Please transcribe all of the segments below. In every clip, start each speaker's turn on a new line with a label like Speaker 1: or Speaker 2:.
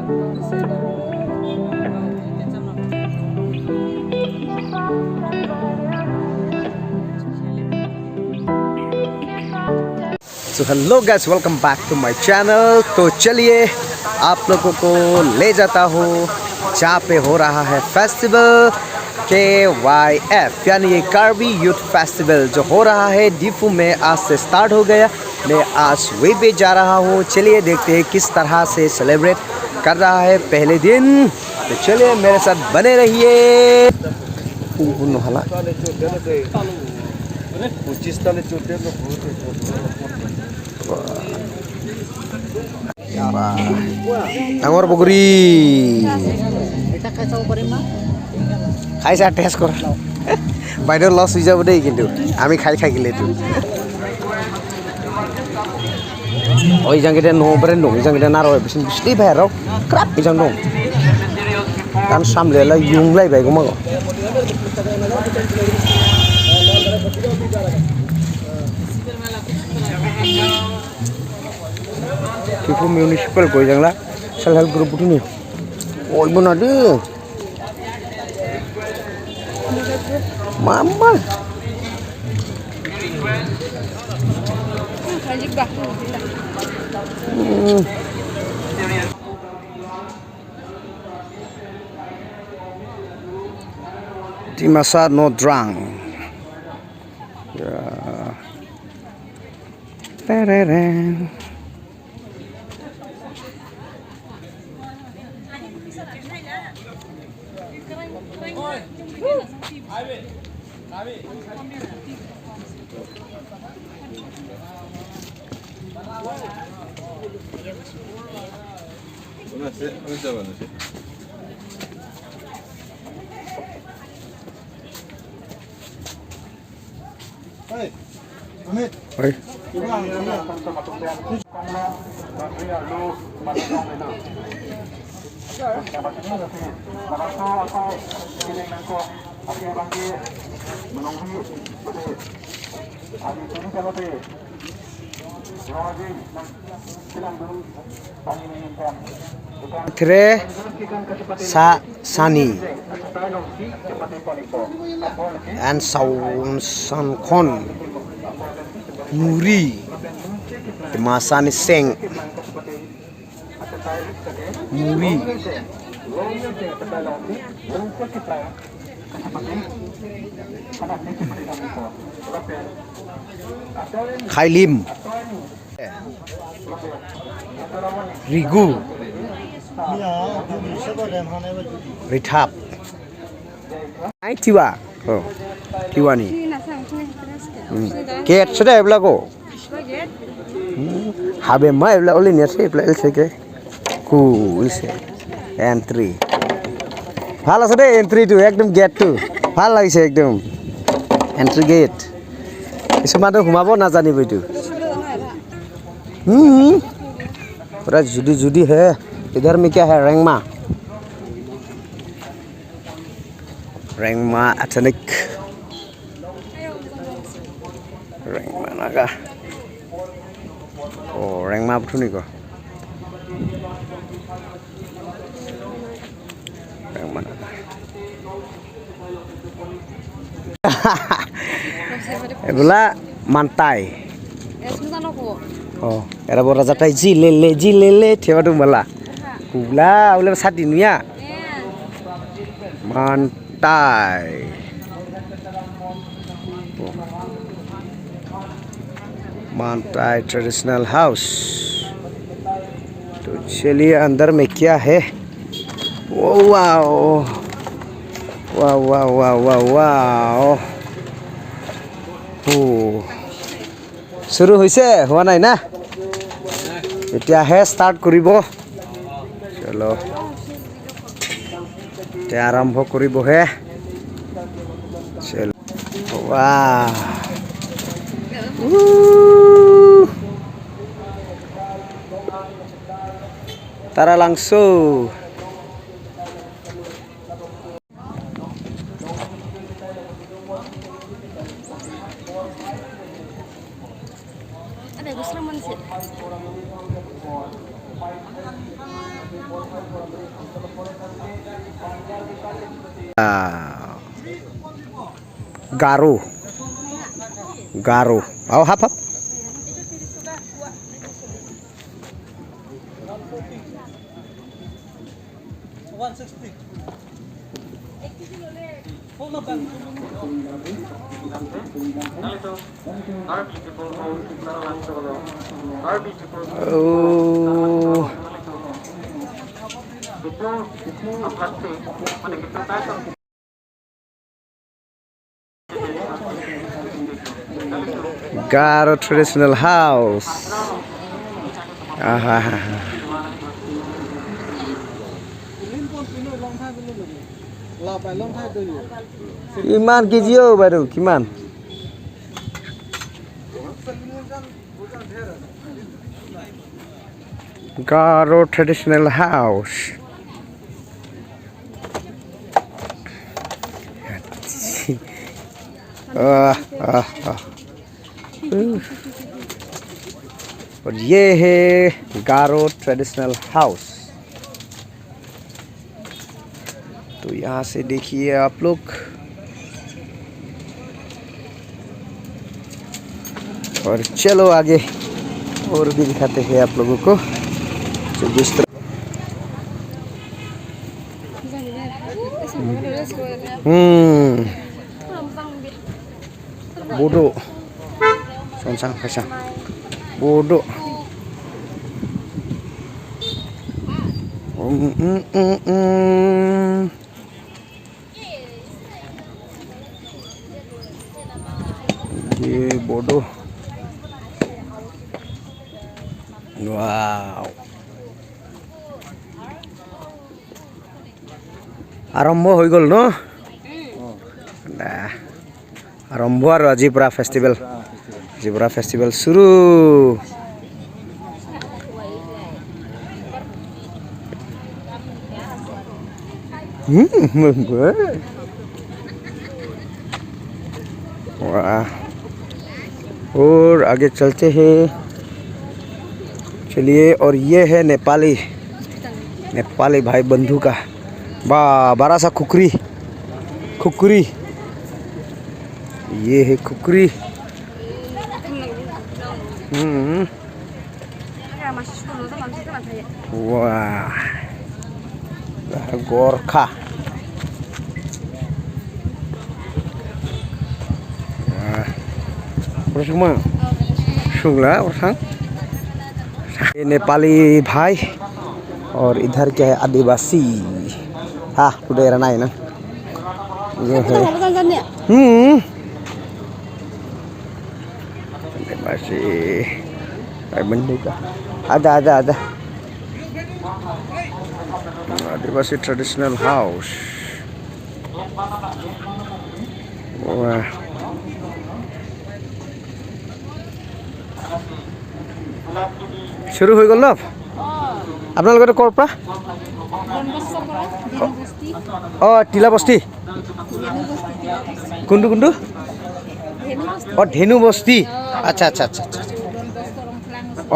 Speaker 1: So hello guys, welcome back to my channel. तो चलिए आप लोगों को ले जाता हूँ जहाँ पे हो रहा है फेस्टिवल KYF, यानी ये कार्बी यूथ फेस्टिवल जो हो रहा है दीफू में आज से स्टार्ट हो गया। मैं आज वहीं पे जा रहा हूँ। चलिए देखते हैं किस तरह से सेलिब्रेट कर रहा है पहले दिन। तो चलिए मेरे साथ बने रहिए। ডাঙৰ বগৰী খাইছা, টেষ্ট কৰ। বাইদেউ লছ হৈ যাব দেই, কিন্তু আমি খাই থাকিলে এইটো। ओइजां गिदिर न' दं, इजां गिदिर नार'य बिसिनि बिसिनि बाहेराव क्राब इजां दं। दान सामलायालाय युंलायबाय मागो। Diphu municipal गयजांला सेल्फ हेल्प group बुथुनि अयबो नादो मा Dimasa Nodrang. Ya. Terereng. Oi. Tre sa sani and sankon muri masani seng muri khailim rigu rithap ai tiwa oh tiwani gate se এইবিলাকো habe ma এইবিলাক ওলি নেছে এইবিলাক এলছে কে কুলছে এন্ট্ৰি ভাল আছে দেই। এন্ট্ৰিটো একদম গেটটো ভাল লাগিছে, একদম এন্ট্ৰি গেট। কিছুমানতো সোমাব নাজানিব এইটো। पूरा जुदी जुदी है। इधर में क्या है? रेंगमा, रेंगमा एथनिक रेंगमा नागा। ओ रेंगमा बुथुनि को रेंगमा नागा। एबोला मानताय Oh, era bora zatai jilele jilele thiwa dum bala. Kubla ule sati nuya. Mantai. Mantai traditional house. तो चलिए अंदर में क्या है। Oh wow wow wow wow wow wow. ओ শুরু হৈছে, হোৱা নাই না? এতিয়াহে ষ্টাৰ্ট কৰিব। চলো এতিয়া আৰম্ভ কৰিবহে। চলো ৱাহ। Tara langsung.
Speaker 2: Ada Gusra मोनसे।
Speaker 1: Garo Garo আৰু half half. Oh. Garo traditional house. আহা। কিমান কেজি অ' বাইদেউ, কিমান? Garo traditional house. आह आह आह। और ये है गारो ट्रेडिशनल हाउस। तो यहाँ से देखिए आप लोग। और चलो, आगे और भी दिखाते हैं आप लोगों को। तो जिस तरह Bodo sonsang pasang Bodo. ये बोडो। वाव, আৰম্ভ হৈ গ'ল ন? আৰম্ভ আৰু আজিৰ পৰা ফেষ্টিভেল, আজিৰ পৰা ফেষ্টিভেল শুৰু। वाह, और आगे चलते हैं, चलिए। और ये है नेपाली, नेपाली भाई बंधु का बा बड़ा सा खुकरी। खुकरी, ये है खुकरी। वाह, गोरखा। सुंगला और ये नेपाली भाई और इधर क्या है, आदिवासी। हाँ, टुडे रहना है ना, ये है आदिवासी भाई बंधु का। आजा आजा आजा। आदिवासी ट्रेडिशनल हाउस। वाह, শুৰু হৈ গ'ল ন? আপোনালোকৰ ক'ৰ পৰা? অঁ, টিলা বস্তি। কোনটো কোনটো? অঁ, ধেনু বস্তি। আচ্ছা আচ্ছা আচ্ছা আচ্ছা।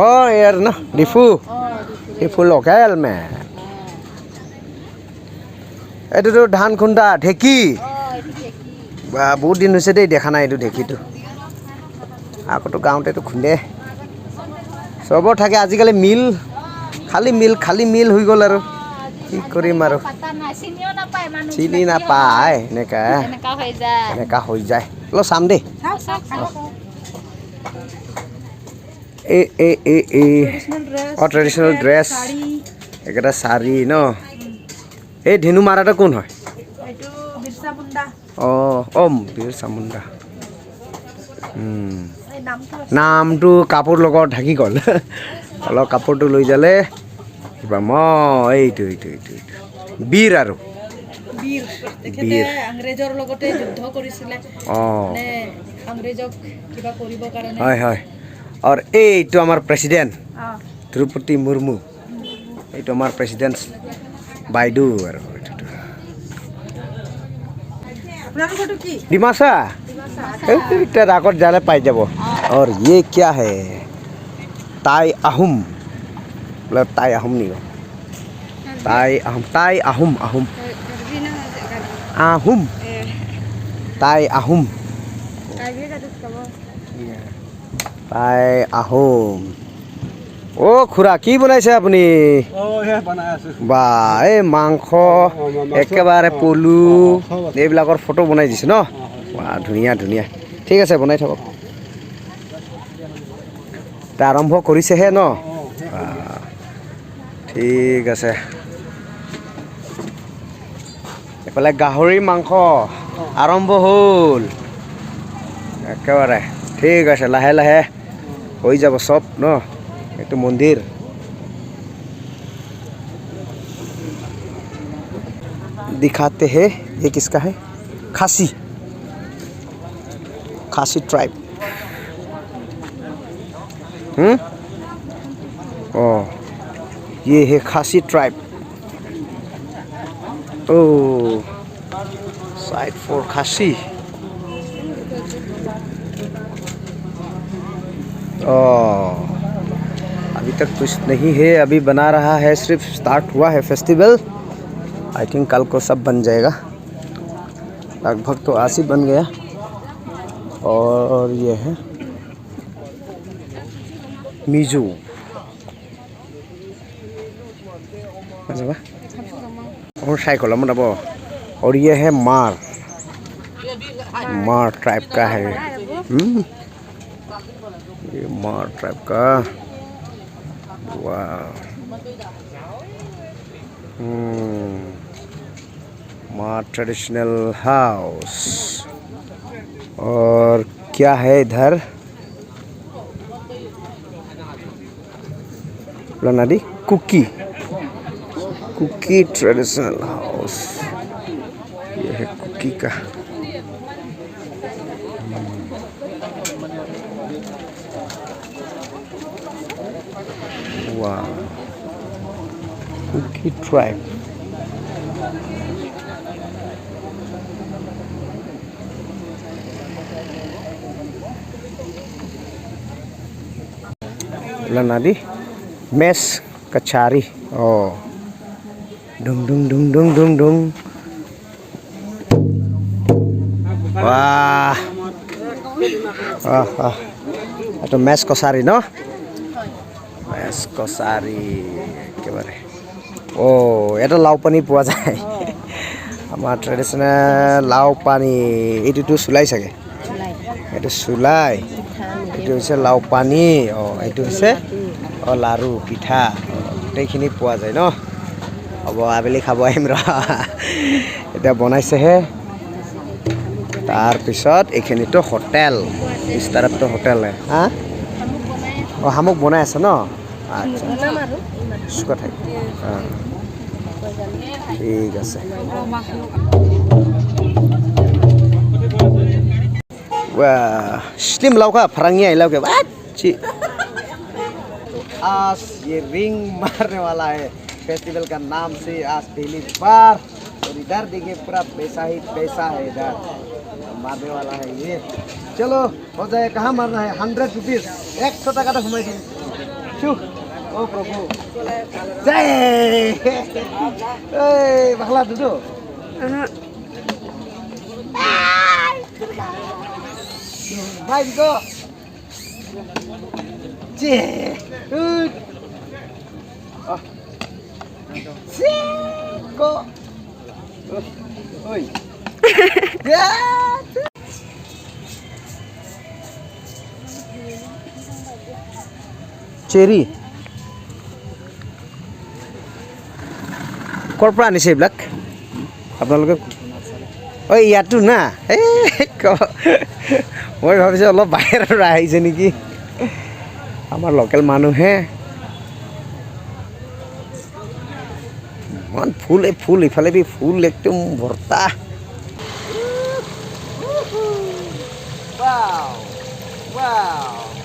Speaker 1: অঁ, ইয়াৰ ন ডিফু, ডিফু লোকেল মেন। এইটোতো ধান খুন্দা ঢেঁকী। বা, বহুত দিন হৈছে দেই দেখা নাই এইটো ঢেঁকীটো। আগতো গাঁৱতে এইটো খুন্দে, চবৰ থাকে। আজিকালি মিল, খালি মিল, খালি মিল হৈ গ'ল আৰু কি কৰিম আৰু। চিনি নাপায়, এনেকা এনেকা হৈ যায়। অলপ চাম দেই। এই এই এই এই অঁ, ট্ৰেডিশ্যনেল ড্ৰেছ এইকেইটা, শাৰী ন? এই ধেনু মাৰাটো কোন হয়? অঁ অঁ, বিৰচা মুণ্ডা। নামটো কাপোৰ লগত ঢাকি গ'ল। অলপ কাপোৰটো লৈ যালে কিবা। ম এইটো এইটো এইটো এইটো বীৰ আৰু
Speaker 2: বীৰ, তেখেতে ইংৰাজৰ লগতে যুদ্ধ কৰিছিলে। মানে ইংৰাজক কিবা কৰিবৰ কাৰণে।
Speaker 1: হয় হয়। আৰু এইটো আমাৰ প্ৰেচিডেণ্ট দ্ৰৌপদী মুৰ্মু। এইটো আমাৰ প্ৰেচিডেণ্ট বাইদেউ আৰু এইটোতো।
Speaker 2: আপোনালোকৰটো কি?
Speaker 1: ডিমাচা। এতিয়া আগত যালে পাই যাব। और ये क्या है? তাই আহোম বোলে, তাই আহোম নেকি? Tai Ahom, Tai Ahom, Ahom, Ahom, Tai Ahom, Tai Ahom. অ' খুৰা, কি বনাইছে আপুনি? বা, এই মাংস একেবাৰে পলু এইবিলাকৰ ফটো বনাই দিছে ন? বা, ধুনীয়া ধুনীয়া। ঠিক আছে, বনাই থাকক। এতিয়া আৰম্ভ কৰিছেহে ন? ঠিক আছে। এইফালে গাহৰি মাংস আৰম্ভ হ'ল একেবাৰে। ঠিক আছে, লাহে লাহে হৈ যাব চব ন। এইটো মন্দিৰ। दिखाते हैं, ये किसका है? खासी, खासी ट्राइब। हम्म ओ, ये है खासी ट्राइब। ओ, साइड फॉर खासी। ओ, अभी तक कुछ नहीं है, अभी बना रहा है, सिर्फ स्टार्ट हुआ है फेस्टिवल। I think कल को सब बन जाएगा। लगभग तो आज ही बन गया। और ये है मिजू। और साइकिल मतलब। और ये है मार, मार ट्राइब का है। ये मार ट्राइब का। वाह, मार ट्रेडिशनल हाउस। और क्या है इधर? नदी, कुकी, कुकी ट्रेडिशनल हाउस। ये है कुकी का। वाह, कुकी ट्राइब। नदी मेस कचारी। ओ, डुंग डुंग डुंग डुंग डुंग डुंग। वाह, আহ, এইটো মেচ কছাৰী ন? মেচ কছাৰী একেবাৰে। অ', ইয়াতে লাও পানী পোৱা যায়, আমাৰ ট্ৰেডিশ্যনেল লাও পানী। এইটোতো চুলাই চাগে, এইটো চুলাই। এইটো হৈছে লাও পানী। অঁ, এইটো হৈছে, অঁ, লাৰু পিঠা গোটেইখিনি পোৱা যায় ন। হ'ব, আবেলি খাব আহিম ৰ। এতিয়া বনাইছেহে। তাৰপিছত এইখিনিতো হোটেল, इस तरफ तो হোটেল है। হা, অঁ, শামুক বনাই আছে ন? আচ্ছা, কথা। অঁ, ঠিক আছে। स्लिम लाव का फरंगिया लाव के अच्छी। आज ये रिंग मारने वाला है फेस्टिवल का नाम से, आज पहली बार। और इधर देखिए, पूरा पैसा ही पैसा है इधर। मारने वाला है ये। चलो, हो जाए। कहाँ मारना है? 100 रुपीज़, 100 টাকা সোমাই দিম। ओ प्रभु, जय। এই বাখলা দুটো ভাই গো। 제 아. 고. ওই। চেৰি ক'ৰ পৰা আনিছে এইবিলাক আপোনালোকে? ঐ, ইয়াতো না? এই মই ভাবিছোঁ অলপ বাহিৰৰ আহিছে নেকি, আমাৰ লোকেল মানুহে। ইমান ফুল, এই ফুল, ইফালে বি ফুল, একদম ভৰ্তা। Wow, wow.